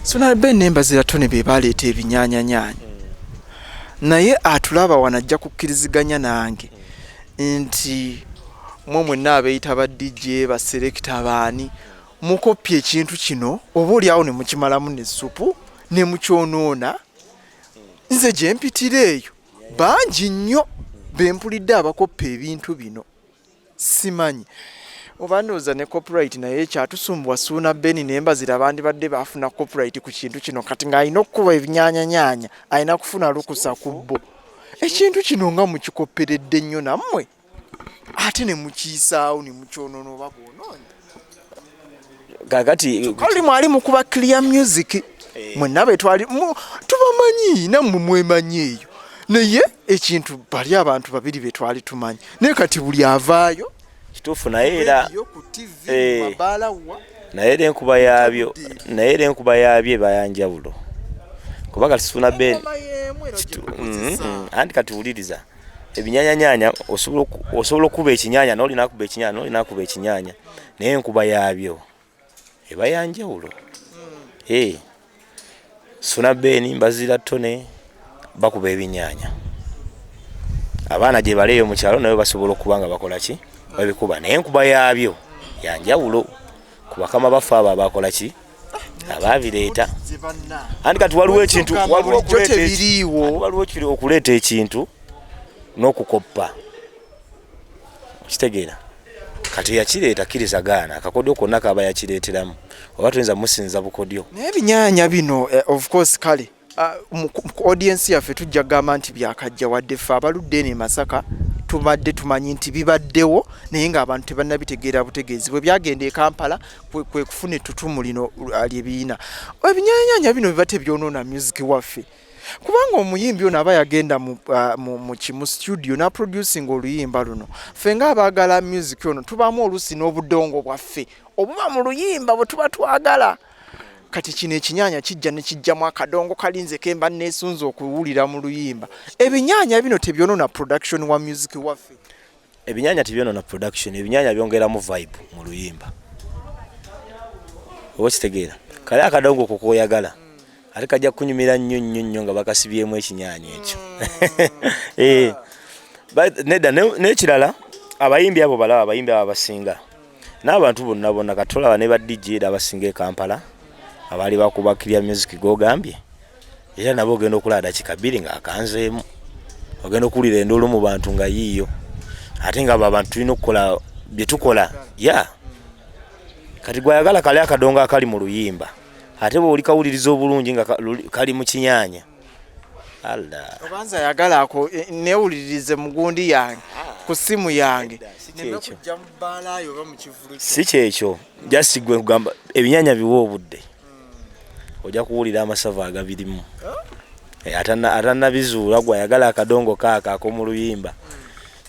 Suna Ben n'Embazira Tony be baleeta ebinyaanyanyaanya, naye atulaba wano ajja kukkiriziganya nange nti mwe mwenna abeeyita ba DJ, ba selector, baani mukopya ekintu kino, oba oliawo ne mukimalamu nessupu ne mukyonoona. Nze gye mpitira eyo bangi nnyo bempulidde abakoppa ebintu bino. Simanyi oba ndowooza ne copyright, naye kyatusumbuwa. Suuna Ben n'Embazira bandibadde bafuna copyright ku kintu kino. Kati ng'alina okukuba ebinyaanyanyaanya alina kufuna lukusa ku bo. Ekintu kino nga mukikopperedde nnyo nammwe, ate ne mukiyisaawo ne mukyonoona oba bwonoonyi. Kakati kali mwali mukuba clear music, mwenna be twali tubamanyi, nammwe mwemanyi eyo, naye ekintu bali abantu babiri be twali tumanyi, naye kati buli avaayo Kituufu, naye era radio, ku TV, mu mabaala wa. Naye era enkuba yaabyo eba yanjawulo, kuba kati Suna Ben Engoma y'emu era gye mukozesa. Anti kati wuliriza, ebinyaanyanya osobola okuba ekinyaanya n'olina akuba ekinyaanya n'olina akuba ekinyaanya, naye enkuba yaabyo eba yanjawulo. Eh, Suna Ben, Mbazira Tone bakuba ebinyaanya, abaana gye bali eyo mu kyalo naye basobola okuba nga bakola ki, babikuba, naye enkuba yaabyo yanjawulo ku bakama baffe abo abakola ki, ababireeta. Ze banna. Anti kati waliwo ekintu Ogamba waliwo bulijjo tebiriiwo. Anti waliwo kiri okuleeta ekintu n'okukoppa, okitegeera? Kati yakireeta, kkiriza gaana, akakodyo konna kaba yakireeteramu, oba tuyinza musinza bukodyo. Naye ebinyaanya bino, of course, kale mu audience yaffe tujja kugamba nti byakajja, wadde ffe abaludde eno e Masaka tubadde tumanyi nti bibaddewo, naye ng'abantu tebannabitegeera butegeezi. Bwe byagenda e Kampala kwe kufuna ettutumu lino lye birina. Ebinyaanyanya bino biba tebyonoona music waffe, kubanga omuyimbi ono aba yagenda mu studio n'aproducinga oluyimba luno. Ffe ng'abaagala music ono tubaamu oluusi n'obudongo bwaffe obuba mu luyimba bwe tuba twagala. Kati kino ekinyaanya kijja ne kijjamu akadongo kalinze kemba neesunze okuwulira mu luyimba. Ebinyaanya bino tebyonoona production wa music waffe? Ebinyaanya tebyonoona production. Ebinyaanya byongeramu vibe mu luyimba, oba okitegeera? Kale akadongo ko koyagala ate kajja kunyumira nnyo nnyo nnyo nga bakasibyemu ekinyaanya ekyo. Eh, nedda, n'ekirala, abayimbi abo balaba, abayimbi abo abasinga n'abantu bonna bonna, kati tolaba ne ba DJ era abasinga e Kampala abaali bakuba clear music gogambye, era nabo ogenda okulaba dakika 2 ng'akanzeemu, ogenda okuwulira enduulu mu bantu nga yiiyo, ate nga abo abantu tulina okukola bye tukola ya. Kati gwayagala kali akadongo akali mu luyimba, ate bw'oli kawuliriza obulungi nga kali mu kinyaanya Allah. Obanza ayagala ako newuliririze mugundi yange ku simu yange. Si neme kyekyo. Kujja mu bbaalayo oba mu kivulu kyo. Si kyekyo, just gwe kugamba ebinyaanya biwa obudde, ojja kuwulira amasavu agabirimu. Eh, atannabizuula gwe ayagala akadongo kaako ak'omu luyimba,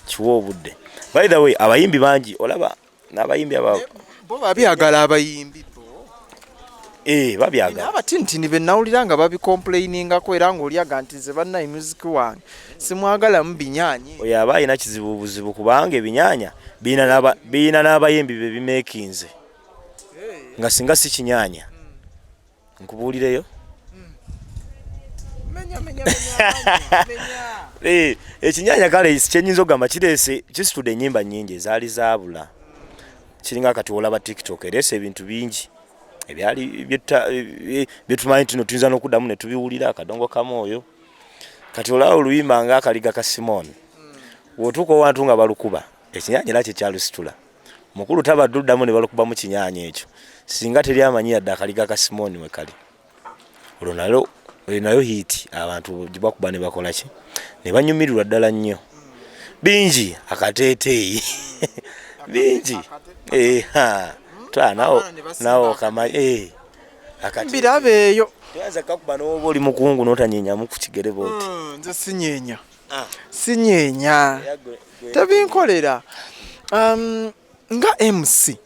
kiwa obudde. By the way, abayimbi bangi olaba n'abayimbi aba Bo babyagala, abayimbi bo? Eh, babyagala. Abatintini be nawulira nga babicomplainingako, era ng'olyaga nti nze bannaye music wange simwagalamu binyaanye. Oyo aba alina kizibu buzibu, kubanga ebinyaanya birina n'abayimbi be bimeekinze nga singa si kinyaanya nkubuulireyo. Menya, menya, menya, menya. Eh, ekinyaanya kale kyenyinza okugamba kireese, kisitudde ennyimba nnyingi ezaali zaabula. Kiringa kati olaba TikTok ereese ebintu bingi ebyali byetumanyi tino tuyinza n'okuddamu ne tubiwulira akadongo kamwoyo. Kati olaba oluyimba nga Akaliga ka Simon, bw'otuuka owantu nga balukuba ekinyaanya, era kyekyalusitula mukulu tabadde oddamu ne balukubamu kinyaanya ekyo, singa teri amanyi yadde Akaliga ka Simon we kali. Olwo nalwo eyo nayo hit, abantu gyebakuba ne bakola ki, ne banyumirwa ddala nnyo. Bingi, akateeteeyi bingi. Eh, ha, twa nawo Abaana ne basimba. Nawo okamanyi, eh, akateeteeyi. Mbiraba eyo. Toyinza kakuba n'oba oli mukungu n'otanyenyamu ku kigere bw'oti. Nze sinyeenya, sinyeenya, tebinkolera. Nga MC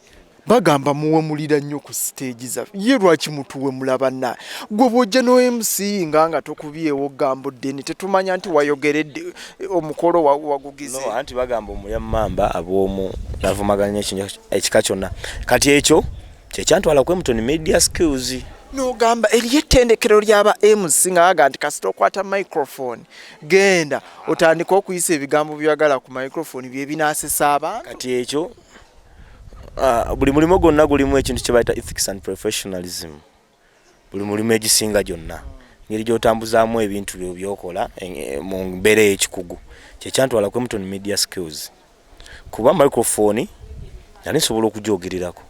bagamba muwemulira nnyo ku siteegi zaffe, ye lwaki mutuwemula banna? Gwe bw'ojja no MC nga tokubyewo gambo ddene, tetumanya nti wayogeredde omukolo wagugize. No, anti bagamba omulya mamba ab'omu navumaganya ekika kyonna. Kati ekyo kyekyantwala ku Emton Media Skills. Nogamba eriyo ettendekero lyaba MC nga baga nti kasita okwata microphone, genda otandike okuyisa ebigambo byagala ku microphone bye binaasesa abantu. Kati ekyo, buli mulimu gwonna gulimu ekintu kye bayita ethics and professionalism. Buli mulimu egisinga gyonna, ngeri gy'otambuzaamu ebintu byo byokola mu mbeera ey'ekikugu, kyekyantwala ku Emton Media Skills, kuba microphone nali nsobola okugyogererako,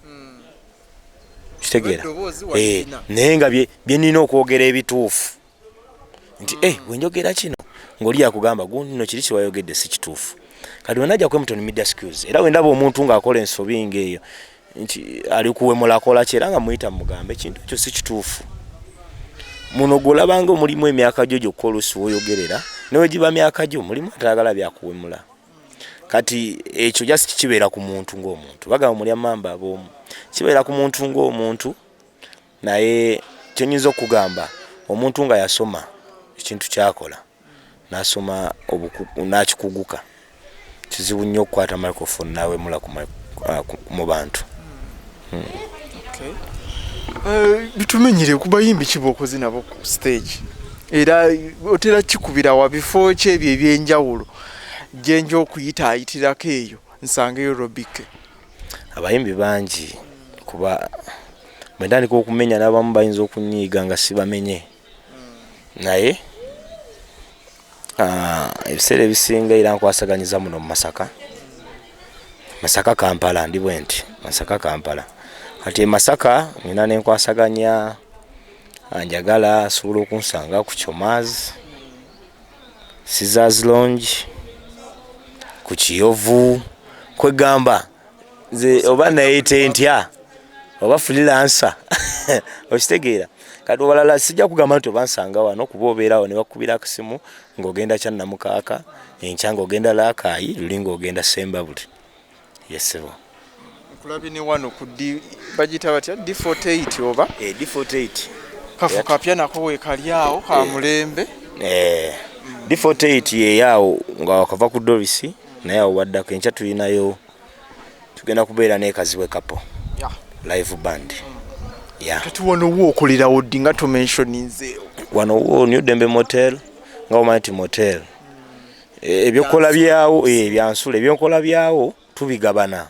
kitegeera? Eddoboozi walirina. Naye nga bye nina okwogera ebituufu nti bwe njogera kino ng'oli yakugamba gundi no kiri kyewayogedde si kituufu. Kati wenajja ku Emton Media Skills, era wendaba omuntu ng'akola ensobi ng'eyo nti ali kuwemula, akola ki, era nga muyita mugambe ekintu ekyo si kituufu. Muno gwolabanga omulimu emyaka gyo gyokka oluusi woyogerera newe giba myaka gyo, mulimu atayagala byakuwemula. Kati ekyo just kibeera ku muntu ng'omuntu, bagamba mulya mamba ab'omu, kibeera ku muntu ng'omuntu. Naye kyenyinza okugamba, omuntu nga yasoma ekintu kyakola, nasoma n'akikuguka, kizibu nnyo okukwata microphone nawemula mu bantu. Bitumenyere ku bayimbi ki b'okoze nabo ku stage, era otera kikubira wa bifo ki ebyo ebyenjawulo gyenja okuyita ayitirako eyo nsangeyo Robbie Kay? Abayimbi bangi, kuba bwe ntandika okumenya n'abamu bayinza okunyiiga nga sibamenye. Naye ebiseera ebisinga era nkwasaganyiza muno mu Masaka, Masaka Kampala, ndi bwe nti Masaka Kampala. Kati e Masaka nina nenkwasaganya, anjagala asobola okunsanga ku Chomaz, Caesars Lounge, ku Kiyovu. Kwegamba nze oba nayite ntya, oba freelancer, okitegeera? Kati obalala sijja kugamba nti oba nsanga wano, kuba obeerawo ne bakubira akasimu ng'ogenda Kyannamukaaka, enkya ng'ogenda Laakaayi, luli ng'ogenda Sembabule. Yesebo. Nkulabye ne wano ku D, bagiyita batya, D48 oba? D48. Kafo kapya nako weekali awo ka mulembe. D48 yeyaawo nga wakava ku Doris, naye awo waddako. Enkya tulinayo, tugenda kubeera n'ekazibwe kapo live band ya. Kati wano wo okolerawo ddi nga tomentioninzeewo? Wano wo New Dembe Motel, nga omanyi nti motel, ebyokukola byawo, byansula, ebyenkola byawo tubigabana.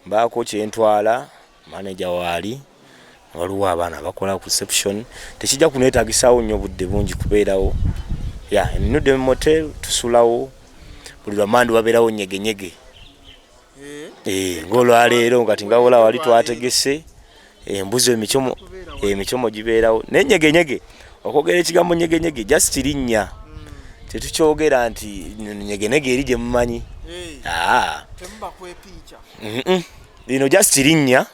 Mbaako kyentwala, manager waali, waliwo abaana abakola ku reception. Tekijja kuneetagisaawo nnyo budde bungi kubeerawo. Ya, New Dembe Motel tusulawo buli lwamandi, wabeerawo nyegenyege. Ng'olwaleero kati nga wola wali twategese embuzi, emicomo, emicomo gibeerawo. Naye nyegenyege, okwogera ekigambo nyegenyege just linnya, tetukyogera nti nyegenyege eri gye mumanyi. Ah. Temuba kwepiica? Lino just linnya,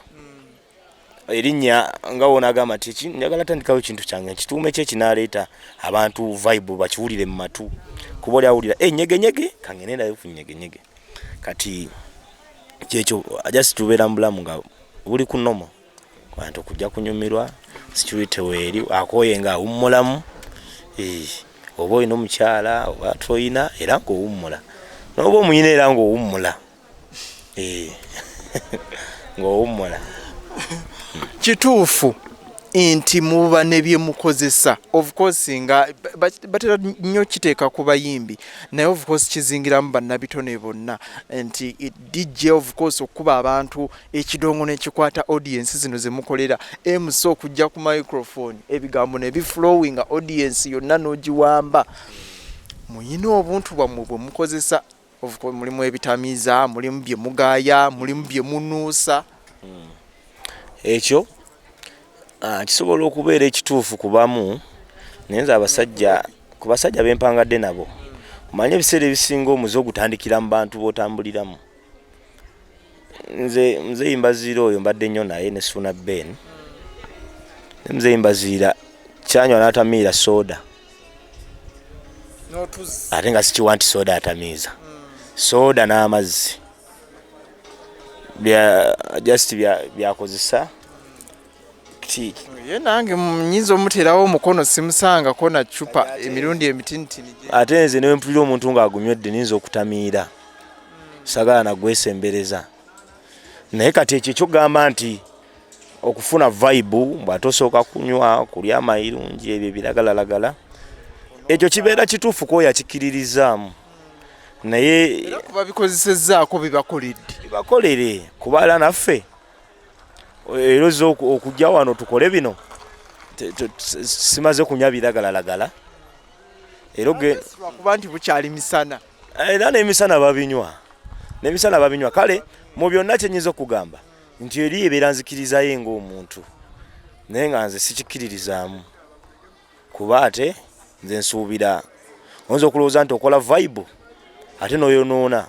erinnya nga wonagamba nti njagala tandikawo ekintu kyange nkituume ki ekinaleeta abantu vibe bakiwulire mu matu, kuba oli awulira e nyegenyege, kangende nayo ku nyegenyege. Kati kyekyo, just tubeera mu bulamu nga buli ku normal, bantu kujja kunyumirwa, security weeri, akooye nga awummulamu. Oba olina omukyala oba toyina, era ng'owummula, noba omuyina era ng'owummula. Ng'owummula. Kituufu nti muba ne bye mukozesa? Of course nga batera nnyo kiteeka ku bayimbi, naye of course kizingiramu bannabitone bonna nti DJ of course okukuba abantu ekidongo nekikwata audience zino zemukolera, MC okujja ku microphone ebigambo ne biflowinga, audience yonna n'ogiwamba, muyina obuntu bwammwe bwe mukozesa. Of course mulimu ebitamiiza, mulimu bye mugaaya, mulimu bye munuusa. Ekyo kisobola okubeera ekituufu ku bamu, naye nze abasajja, ku basajja bempangadde nabo, omanye ebiseera ebisinga omuze ogutandikira mu bantu b'otambuliramu. Nze Muzeeyi Mbaziira oyo mbadde nnyo naye ne Suuna Ben, ne Muzeeyi Mbaziira kyanywa n'atamiira soda. N'otuzzi. Ate nga sikiwa nti soda atamiiza, soda n'amazzi bya just byakozesa ti. Ye nange nyinza omuteerawo omukono, simusangako na cupa emirundi emitinitini. Ate nze newe mpulira omuntu ng'agunywedde ninza okutamiira, sagala nagwesembereza. Naye kati ekyo ekyokugamba nti Okufuna vibe bw'ate osooka kunywa, kulya amayirungi, ebyo ebiragalalagala, ekyo kibeera kituufu kwoyo akikkiririzaamu, naye era kuba bikozesezzaako bibakoledde. Bibakolere, kuba era naffe era ozza okujja wano tukole bino, simaze kunywa biragalalagala, era lwakuba nti bukyali misana. Era n'emisana babinywa, n'emisana babinywa. Kale mu byonna kyenyinza okugamba nti eri ebeera nzikirizayo ng'omuntu, naye nga nze sikikkiririzaamu, kuba ate nze nsuubira oyinza okulowooza nti okola vibe ate n'oyonoona.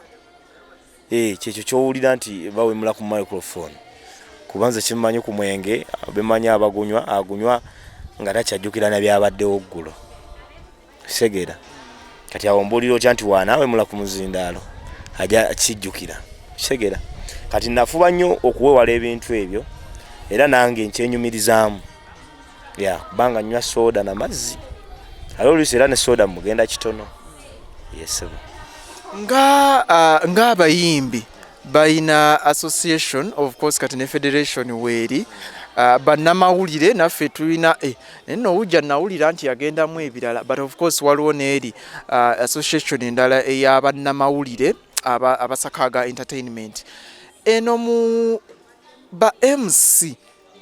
Kyekyo kyowulira nti bawemula ku microphone, kuba nze kimmanyi ku mwenge bemanyi abagunywa, agunywa nga takyajjukira na byabaddewo ggulo segera. Kati awo mbuulira otya nti wanaawemula ku muzindaalo ajja kijjukira segera? Kati nafuba nnyo okuwewala ebintu ebyo, era nange nkyenyumirizaamu ya kubanga nywa soda na mazzi, ate oluusi era ne soda mugenda kitono yesebo. Nga ng'abayimbi balina association, of course kati ne federation weeri, bannamawulire naffe tulina, naye nowujja nawulira nti yagendamu ebirala, but of course waliwo n'eri association endala ey'abannamawulire abasakaaga entertainment. Eno mu ba MC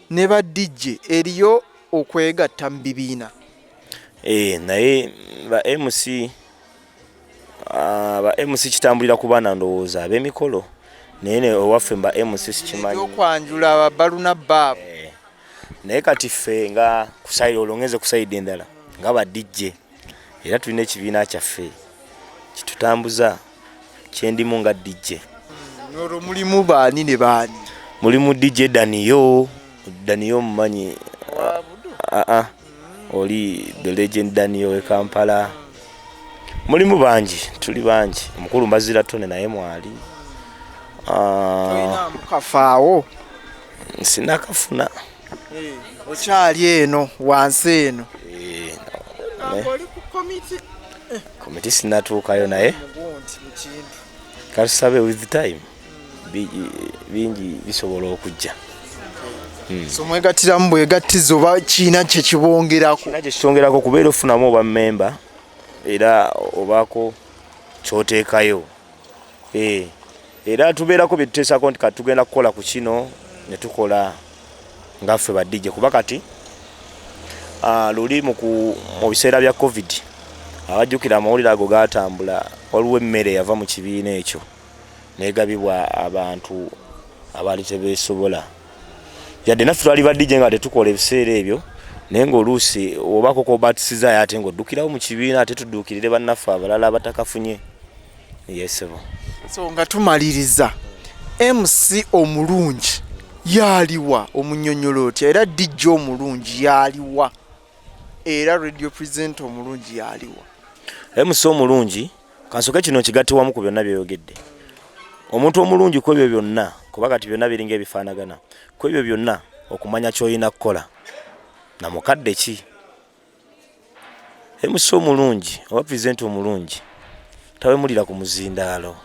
ne ba DJ eriyo okwegatta mu bibiina? Naye ba MC, ba MC kitambulira ku baana, ndowooza ab'emikolo, naye ne owaffe mba MC sikimanyi. Ebyokwanjula baluna baabo. Naye kati ffe nga ku side olwo, ngenze ku side endala nga ba DJ, era tulina ekibiina kyaffe kitutambuza kyendimu nga DJ. Olwo mulimu baani ne baani? Mulimu DJ Daniyo, Daniyo mumanyi? Aa, oli the legend Daniyo e Kampala. Mulimu bangi, tuli bangi. Omukulu Mbazira Tone naye mwali. Tolina mukafaawo? Sinakafuna. Okyali eno wansi eno? Eh, oli ku komiti. Komiti sinatuukayo, naye mugundi mu kintu. Katusabe with time bingi bisobola okujja. So mwegattiramu bwegattiza oba kiina kye kibongerako? Kina kyekitongerako, kubeera ofunamu oba memba era obaako kyoteekayo. Era tubeerako byetuteesako nti kati tugenda kukola ku kino ne tukola nga ffe ba DJ, kuba kati luli mu biseera bya COVID, abajjukira amawulire ago gatambula, waliwo emmere eyava mu kibiina ekyo negabibwa abantu abaali tebeesobola. Yadde naffe twali ba DJ nga tetukola ebiseera ebyo, naye ng'oluusi obaako kobatisizayo ate ng'oddukirawo mu kibiina, ate tudduukirire bannaffe abalala abatakafunye. Yesebo. So nga tumaliriza, MC omulungi yaliwa? Omunyonyola otya? Era DJ omulungi yaliwa? Era radio presenter omulungi yaliwa? MC omulungi, kansooke kino kigatte wamu ku byonna byeyogedde. Omuntu omulungi ku ebyo byonna, kuba kati byonna biringa ebifaanagana, ku ebyo byonna okumanya ky'olina kukola na mukadde ki. MC omulungi oba presenter omulungi tawemulira ku muzindaalo,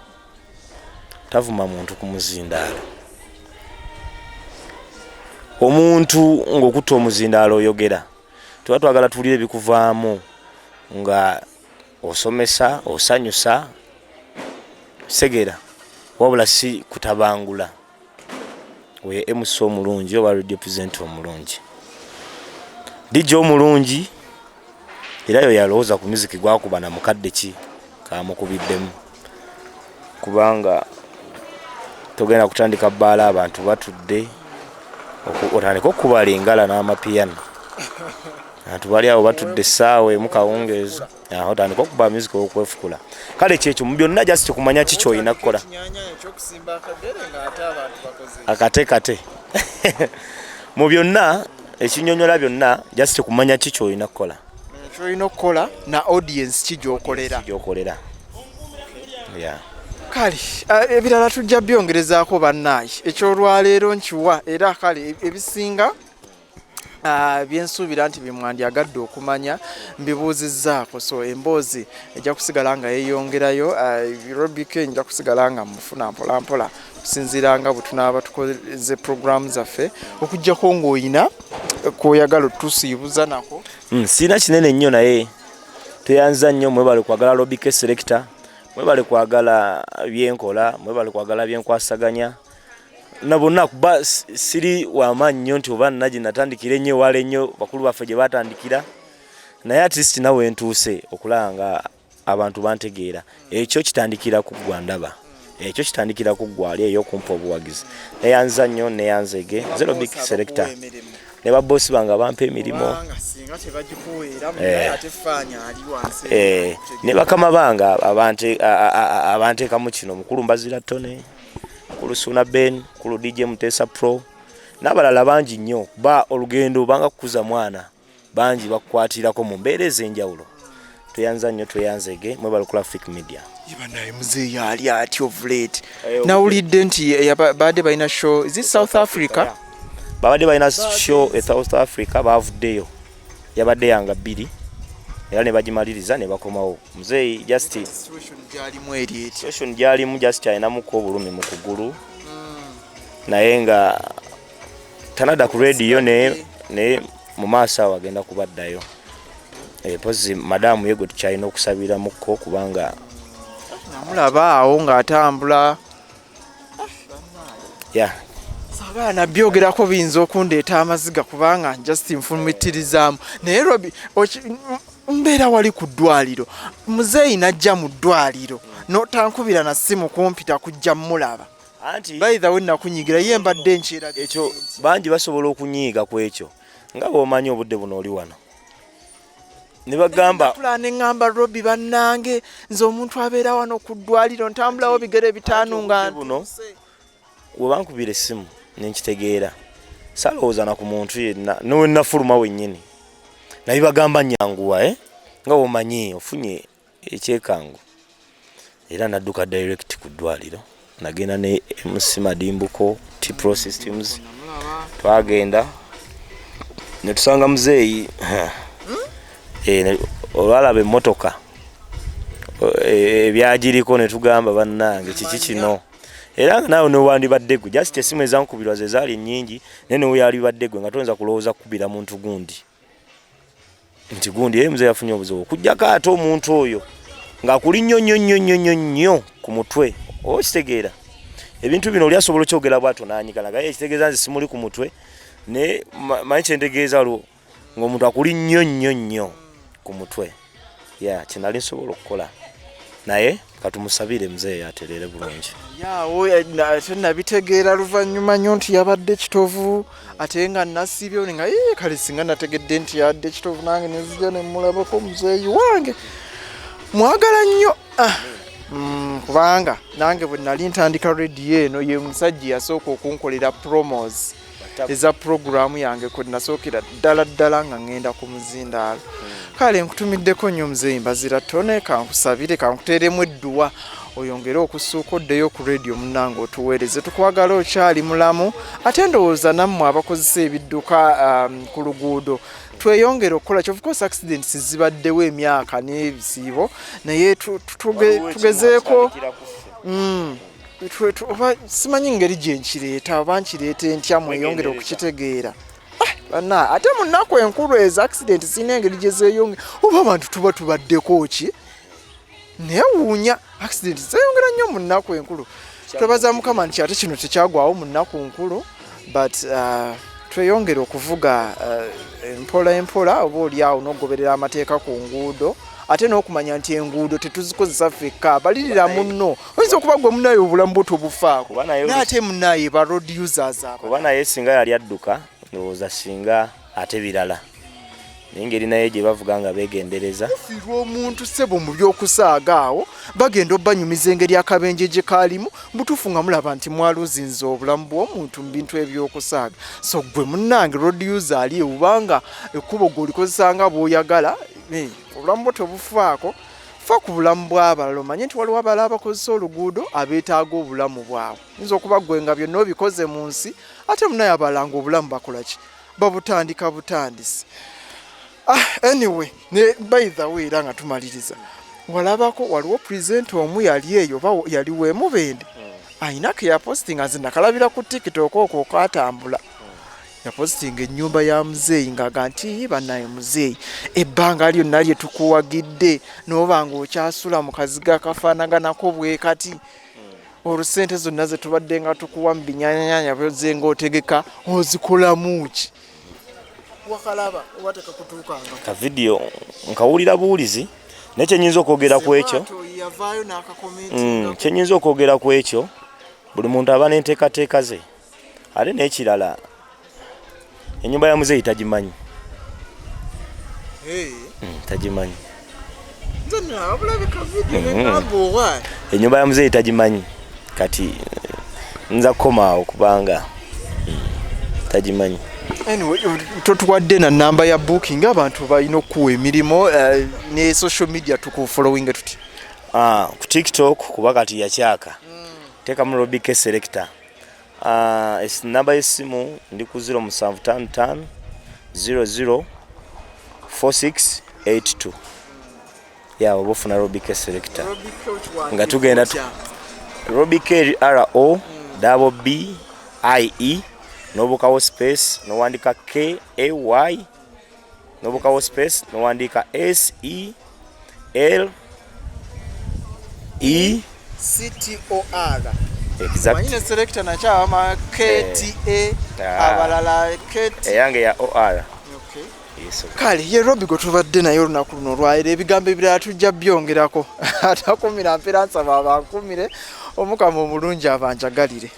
tavuma muntu ku muzindaalo. Omuntu ng'okutta omuzindaalo oyogera, tuba twagala tuwulire ebikuvaamu nga osomesa, osanyusa, segera, wabula si kutabangula. Oyo MC omulungi oba radio presenter omulungi. DJ omulungi era yo yalowooza ku music gwakuba na mukadde ki kamukubiddemu, kubanga togenda kutandika bbaala abantu batudde otandike okubala engala n'amapiyano, abantu bali awo batudde essaawa emu kawungeezi, aho otandika okuba music okwefukula. Kale kyekyo mu byonna, just kumanya ki kyolina kukola. Akate kate mu byonna ekinyonyola byonna, just kumanya ki kyolina kukola. Kyolina okukola na audience ki gyokolera. Gyokolera, yeah. Kale ebirala tujja byongerezaako. Bannaayi, ekyolwaleero nkiwa, era kale ebisinga. Byensuubira nti byemwandyagadde okumanya mbibuuzizzaako, so emboozi ejja kusigala nga yeeyongerayo. Robike nja kusigala nga mufuna mpola mpola okusinziira nga bwe tunaaba tukoze programu zaffe, okuggyako ng'oyina kwoyagala otusiibuza nako. Sirina kinene nnyo, naye tweyanza nnyo. Mwebale kwagala Robike Selector, mwebale kwagala byenkola, mwebale kwagala byenkwasaganya na bonna, kuba siri wamaanyi nnyo nti oba nna gye natandikira ennyo ewala ennyo bakulu baffe gye batandikira, naye at least nawe ntuuse okulaba nga abantu bantegeera. Ekyo kitandikira ku ggwa ndaba, ekyo kitandikira ku ggwa ali eyo okumpa obuwagizi. Neyanza nnyo, neyanzege. Nze Robik Selector ne babosi bange abampa emirimu. Kubanga singa tebagikuweera munaye ate faanya ali wansi. Ne bakama bange abanteekamu kino, mukulu Mbazira Tone, mukulu Suna Ben, mukulu DJ Mutesa Pro n'abalala bangi nnyo, kuba olugendo banga kukuza mwana, bangi bakukwatirako mu mbeera ez'enjawulo. Tweyanza nnyo, tweyanzege, mwebale ku Africa Media. Banaye muzeeyi ali atya of late? Nawulidde nti baadde balina show, is it South Africa? Babadde balina show e South Africa, bavuddeyo, yabadde yanga bbiri era ne bagimaliriza ne bakomawo. Muzeeyi just Situation gyalimu eri etya? Situation gyalimu, just alinamuko obulumi mu kugulu, naye nga tanadda ku radio, naye mu maaso awo agenda kubaddayo. Pozi madamu ye gwe tukyalina okusabiramuko kubanga Namulaba awo ng'atambula. Sabaana byogerako biyinza okundeeta amaziga kubanga just nfumitirizaamu. Naye Robi, mbeera wali ku ddwaliro, muzeeyi najja mu ddwaliro notankubira na simu kumpita kujja mulaba. Anti By the way, nakunyigira ye mbadde nkyera. Ekyo bangi basobola okunyiiga ku ekyo, nga bw'omanyi obudde buno oli wano ne bagamba Pula ne ŋŋamba, Robi bannange, nze omuntu abeera wano ku ddwaliro ntambulawo bigere 5 nga Obudde buno we bankubira essimu nenkitegeera, salowooza na ku muntu yenna, newe nafuluma wennyini naye bagamba nyanguwa, eh? Nga womanyi ofunye ekyekango, era nadduka direct ku ddwaliro, nagenda ne MC Madimbuko T Pro Systems, twagenda netusanga muzeeyi. Olwalaba emmotoka ebyagiriko netugamba, bannange, kiki kino? Era nga naawe newandibadde gwe, just esimu ezankubirwa ze zaali ennyingi, naye newe yalibadde gwe nga toyinza kulowooza kukubira muntu gundi nti gundi ye muzeeyi yafunye obuzibu, okugjako ate omuntu oyo ng'akuli nnyo nnyo nnyo nnyo nnyo nnyo ku mutwe. Oba okitegeera ebintu bino, oli asobola okyogera bwatyo n'anyiga nagaye, ekitegeeza nze simuli ku mutwe, naye manyi kyentegeeza, lwo ng'omuntu akuli nnyo nnyo nnyo ku mutwe ya kyenali nsobola okukola, naye katumusabire muzeeyi atereere bulungi. Yaawo ate nabitegeera luvannyuma nnyo nti yabadde kitovu, ate nga nasiibye nga "Ee, kale singa nategedde nti yabadde kitovu nange nenzija nemulabako." Muzeeyi wange mwagala nnyo. Kubanga nange bwe nali ntandika rediyo eno, ye musajja yasooka okunkolera promos eza puroguramu yange kwe nasookera ddala ddala nga ŋŋenda ku muzindaalo. Kale nkutumiddeko nnyo muzeeyi Mbazira Tone, kankusabire, kankuteeremu edduwa oyongere okusuuka oddeyo ku rediyo munnange otuweereze. Tukwagala okyali mulamu. Ate ndowooza nammwe abakozesa ebidduka ku luguudo, tweyongere okukola ki? Of course accidents zibaddewo emyaka n'ebisiibo, naye tugezeeko oba simanyi ngeri gye nkireeta oba nkireeta entya, mweyongere okukitegeera. Banna, ate mu nnaku enkulu ezo accident sirina engeri gye zeeyonge, oba abantu tuba tubaddeko ki, newuunya accident zeeyongera nnyo mu nnaku enkulu. Twebaza Mukama nti ate kino tekyagwawo mu nnaku nkulu, but tweyongere okuvuga empola empola, oba oli awo n'okugoberera amateeka ku nguudo, ate n'okumanya nti enguudo tetuzikozesa ffekka, balirira munno. Oyinza okuba gwe munaye obulamu bwo tobufaako, Kuba naye naye ate munaye ba road users abo. Kuba naye singa yali adduka, ndowooza singa ate birala, naye engeri naye gye bavuga nga beegendereza. Fiirwa omuntu ssebo mu by'okusaaga awo, bagenda obanyumiza engeri akabenje gye kaalimu butuufu, nga mulaba nti mwaluzinze obulamu bw'omuntu mu bintu ebyokusaaga. So gwe munnange road user ali obanga ekkubo gw'olikozesa nga bw'oyagala, obulamu bwo tobufaako, fa ku bulamu bw'abalala. Omanye nti waliwo abalala abakozesa oluguudo abeetaaga obulamu bwabwe. Oyinza okuba gwe nga byonna obikoze mu nsi, ate munaye abalala nga obulamu bakola ki? Babutandika butandisi. Ah, anyway, ne by the way, era nga tumaliriza, walabako waliwo presenter omu yali eyo, oba yali wemubende, ayina ke yapostinga, nze nakalabira ku TikTok okwo okatambula. Yapositinga ennyumba ya muzeeyi ng'aga nti, "Bannaye muzeeyi, ebbanga lyonna lye tukuwagidde n'oba ng'okyasula mu kazigo akafaanaganako bwe kati, olwo ssente zonna ze tubadde nga tukuwa mu binyanyanya byoze ng'otegeka ozikolamu ki?" Wakalaba oba tekakutuukanga? Ka video nkawulira buwulizi, naye kyenyinza okwogera ku ekyo, yavaayo n'akakomentinga. Kyenyinza okwogera ku ekyo, buli muntu aba n'enteekateeka ze. Ate n'ekirala, ennyumba ya muzeeyi tagimanyi. Tagimanyi. Nze nabulabika video negamba owa. Ennyumba ya muzeeyi tagimanyi. Kati nza kukomaawo kubanga tagimanyi. Anyway, totuwadde na namba ya booking, abantu balina okukuwa emirimu, ne social media tukufollowing tuti? Ah, ku TikTok, kuba kati yakyaka, teekamu Robbie K Selector. Ah, namba y'essimu ndi ku 0755 00 4682. Ya, oba ofuna Robbie K Selector. Nga tugenda Robbie K, R O double B I E, n'obukawo space, n'owandika K A Y, n'obukawo space, n'owandika S E L E. CTOR. Exact. Manyine selector nakyabama KTA. Ah. Abalala KT. Eyange ya OR. Okay. Yes. Kale ye Robi gwe tubadde naye olunaku luno olwaleero. Ebigambo ebirala tujja byongerako. Atakumira mpeera, nsaba abankumire Omukama omulungi abanjagalire.